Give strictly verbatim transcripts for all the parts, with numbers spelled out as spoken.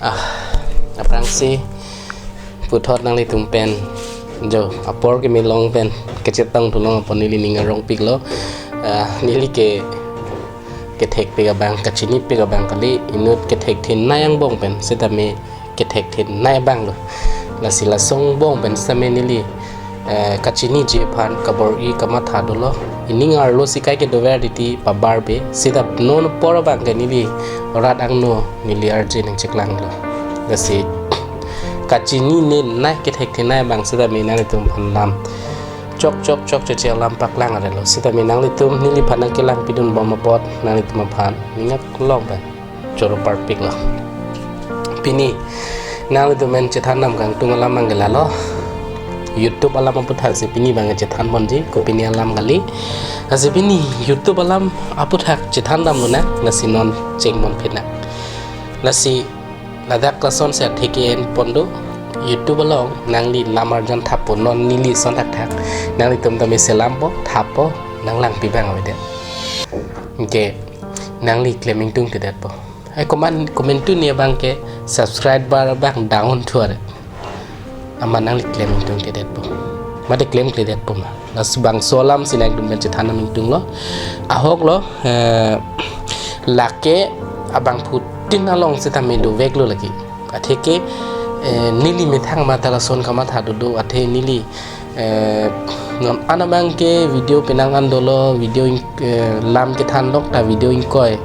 Ah, aphrangsi puthot nanglitum pen jo apor keme along pen kachetong thu along apot neli ning arongpiklo. Ah, neli ke kethekpik abang, kachinipik abang kali, inut kethek thin nai angbong pen setame kethek thin nai abang lo. Lasi lason angbong pen setame neli, eh, kachiniji aphan kabor-i kamatha dolo. Ining arlo si kai kedover titi pabar be. Seta non apor abang ke neli rat angno neli arje nangcheklang lo. Lasi kachinine nai kethek thin nai abang setame nanglitum aphan lam chok chok chok cheche alam paklang arelo. Setame nanglitum neliphan nangkelangpidun bom apot nanglitum aphan ning arlo pen choro parpiklo. Pini nanglitum pen chethan dam kangtung alam abang ke lalo. YouTube alam aputhak si pini abang chethan ponji, kopine alam kali. Lasi pini YouTube alam aputhak chethan damlonang, lasi non cheng ponpinang. Lasi ladak lason si atheke en pon do, YouTube along nangli lam arjan thappo, non neli ason thakthak. Nanglitum tame selampo, thappo, nanglangpi abang avedet. Anke nangli klem ingtungtedetpo. Ai koman komentu ne abang ke subscriber abang down thu are. Amat nangli klem ingtungtedetpo. Mate klemkledetpo ma. Laso bangso alam si nangtum pen chethan dam ingtunglo. Ahoklo, eh, lake abangphutin along setame doveklo lake. Atheke, eh, neli methang mata lason kamatha dodo, athe neli, eh, non an abang ke video penang an dolo, video ing-, eh, lam kethan lok ta video ingkoi.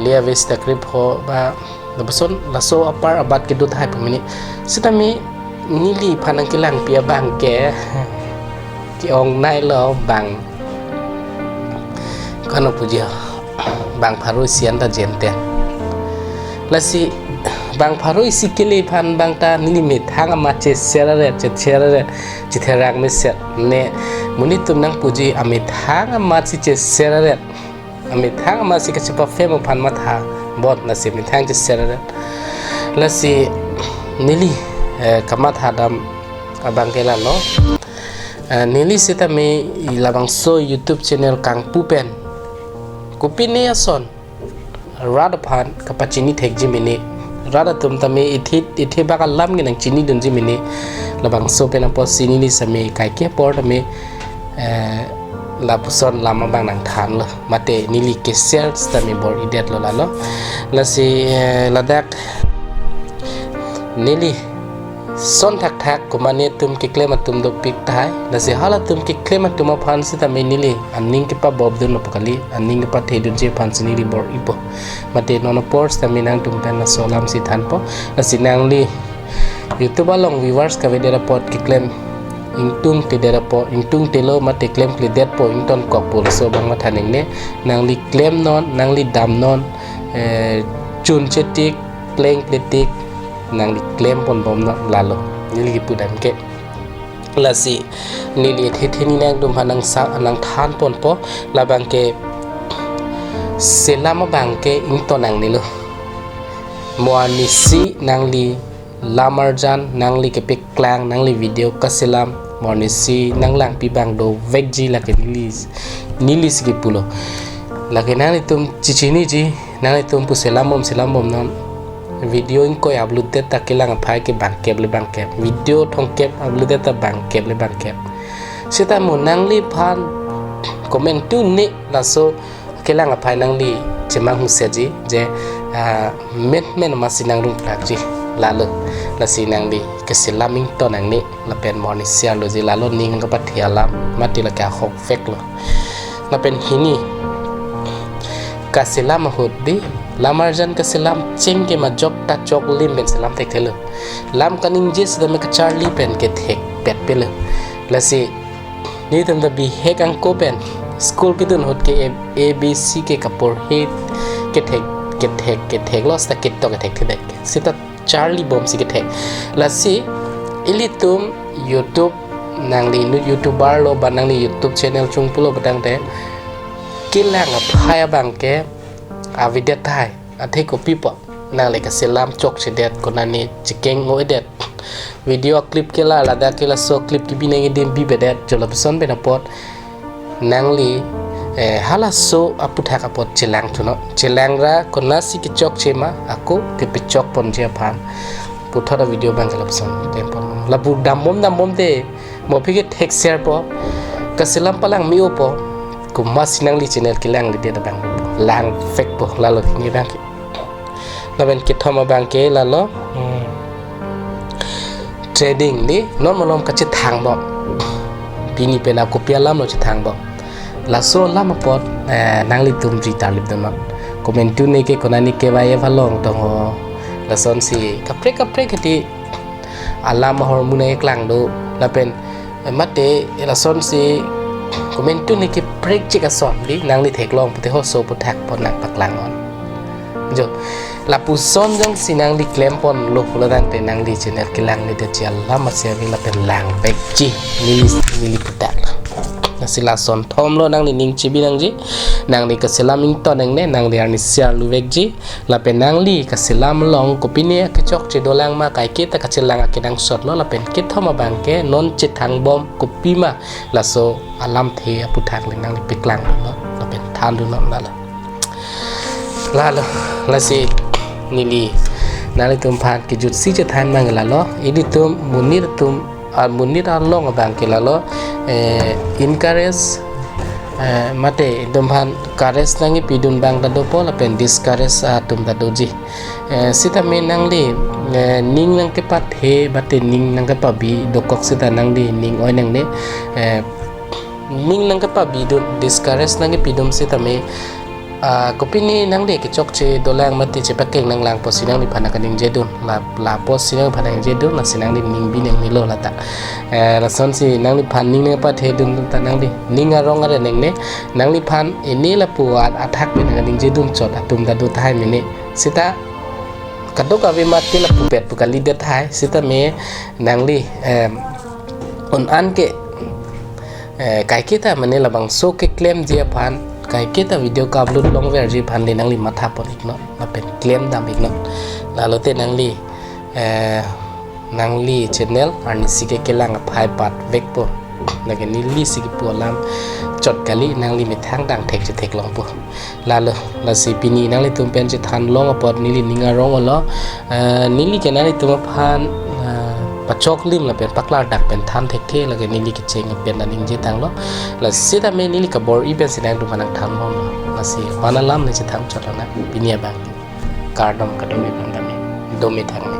Le aves ta krip ho ba, lapuson laso apar abat kedo thai pemini. Setame neliphan nangkelangpi abang ke ke-ong nailo bang. Kano puji ho. Bang pharo isi anta jenten. Lasi bang pharo isi kele aphan abang ta neli methang amat cheseraret, cheseraret, chetherang meset ne. Monit atum nangpuji amethang amat si cheseraret. Amethang amat si kachepafem aphan matha bot, lasi methang cheseraret. Lasi neli, eh, kamatha dam abang ke lalo. Eh, neli setame labangso YouTube channel kangpu pen kopine ason rat aphan kapachini thekji mene. Rat atum tame ithi, ithi bak alam ke nangchinidunji mene. Labangso pen apotsi neli setame kaike apor tame, eh, lapuson lam abang nangthanlo. Mate neli ke-share setame bor-idetlo lalo. Lasi, eh, ladak neli ason thakthak komane atum keklem atum dopik tahai. Lasi halatum keklem atum aphan setame neli aning kepabobdunlo pu kali, aning kepathedunji aphan si neli bor-ipo. Mate non apor setame nangtum pen laso alam si thanpo. Lasi nangli YouTube along viewers kavedet apot keklem ingtungtedet apot, ingtungtelo mate klemkledetpo, ingtonkokpo, laso abang matha nangne. Nangli klemnon, nangli damnon, eh, chunchetik, plengkletik, nangli klem ponbomnon lalo. Neli kipu dam ke. Lasi neli thethe ni nangtum aphan nangsa, nangthan ponpo, labang ke selam abang ke ington nangnelo. Mo arnisi nangli lam arjan, nangli kepeklang, nangli video kaselam, mo arnisi nanglangpi abang dovekji lake neli, neli si kipulo. Lake nanglitum chechiniji, nanglitum pu selam bom, selam bomnon. Video ingkoi upload det ta kelang aphai ke bangkep le bangkep. Video thomkep upload det ta bangkep le bangkep. Seta mo nangliphan komentu ne laso kelang aphai nangli chemang huseji je, ah, men men amat si nangrungplakji lalo. Lasi nangli keselam ington nangne lapen mo arnisi arloji lalo, ning kapathe alam mate lake ahokveklo. Lapen hini kaselam ahut bi lam arjan kaselam cheng ke majok ta choklim pen selam thekthelo. Lam kaningje setame kacharli pen kethekpetpelo. Lasi nelitum ta bihek angko pen school kedun ahut ke A, A B C ke kaporhe kethek, kethek, ketheklo seta ketok kethekthedek. Seta charli bomsi kethek. Lasi ilitum YouTube, nangli inut YouTuber lo ba nangli YouTube channel chungpulo ba tangte kelang aphai abang ke avedet tahai. Athe kopi po, nangli kaselam chokchedet, konane chekeng-o-edet. Video clip ke la, ladak ke laso clip kebi nangkedim bibedet, jo lapuson pen apot nangli Eh, halaso aputhak apot chelang thunon. Chelang ra konatsi kechokche ma, ako kepechok ponji aphan puthot a-video abang ke lapuson klem pon. Lapu dambom dambom te, mo aphi ke thekser po, kaselam palang me-o po, komatsi nangli channel kelangledet abang langvek po, lalo pini abang ke. Lapen kethom abang ke lalo, hmm, trading di non malom kachethang bom. Pini pen ako pi alam lo chethang bom. Laso alam apot, eh, nanglitum ri tarlip donon. Komantu ne ke konane ke bai eva long tong ho. Lasonsi kaprek kaprek hedi alam ahormu nang keklang do. Lapen, eh, mate, eh, lasonsi komantu ne ke prekchik ason di nangli theklong pute ho so aputhak apot nangpaklang non. Jo, lapuson jongsi nangli klem ponlo pulo tangte nangli channel kelangledetji alam asi aving lapen langvekji neli, neli aputhak. Lasi lason thom lo, nangli ning chebi nangji, nangli kaselam ington nangne, nangli arnisi arlu vekji, lapen nangli kaselam along kopine kechokche dolang ma, kaiketa kachelang akenangsot lo, lapen kethom abang ke non chethang bom kopima, laso alamthe aputhak le nangli paklang lo, lapen than dunnon lalo. Lalo, lasi neli nanglitum aphan kejutsi chethan abang lalo, ilitum monit atum, ah, monit along abang ke lalo, eh, encourage, eh, mate itum aphan courage nangkepidun abang ta dopo lapen discourage atum ta doji. Eh, sitame nangli, eh, ning nangkepathe mate ning nangkepabi dokok seta nangli ning oi nangne, eh, ning nangkepabidun, discourage nangkepidun sitame, ah, kopine nangli kechokche dolang mate chepakeng nanglang apotsi nangliphan nangkaningjedun, la, la apotsi nangliphan ningjedun, lasi nangli ning bi nangnelo lata. Eh, lasonsi nangliphan ning nangpathedun ta nangli ning arong are nangne, nangliphan ini lapu at-, athak pen nangkaningjedun chot atum ta do tahai mene. Seta kadokave mate lapupet pu kalidet tahai, sitame nangli, em, un-an ke, eh, kaiketa mane labangso keklemji aphan, kaiketa video ka-upload longverji aphan le nangli matha pon iknon, lapen klemdam iknon. Lalote nangli, eh, nangli channel arnisi ke kelang aphai patvekpo. Lake nelisi kepu alam chot kali, nangli methang dang thekche theklongpo. Lalo, lasi pini nanglitum pen chethan long apot neli ning arong olo, eh, neli ke nanglitum aphan, eh, pachoklim lapen paklardak pen than thekthe, lake neli kecheng pen nangji tanglo. Lasi sitame neli kabor-i pensi nangtum aphan nangthan longlo. Lasi van alam ne chethan chot lonang pini abang. Kardom kadokave aphan tame. Dome thang.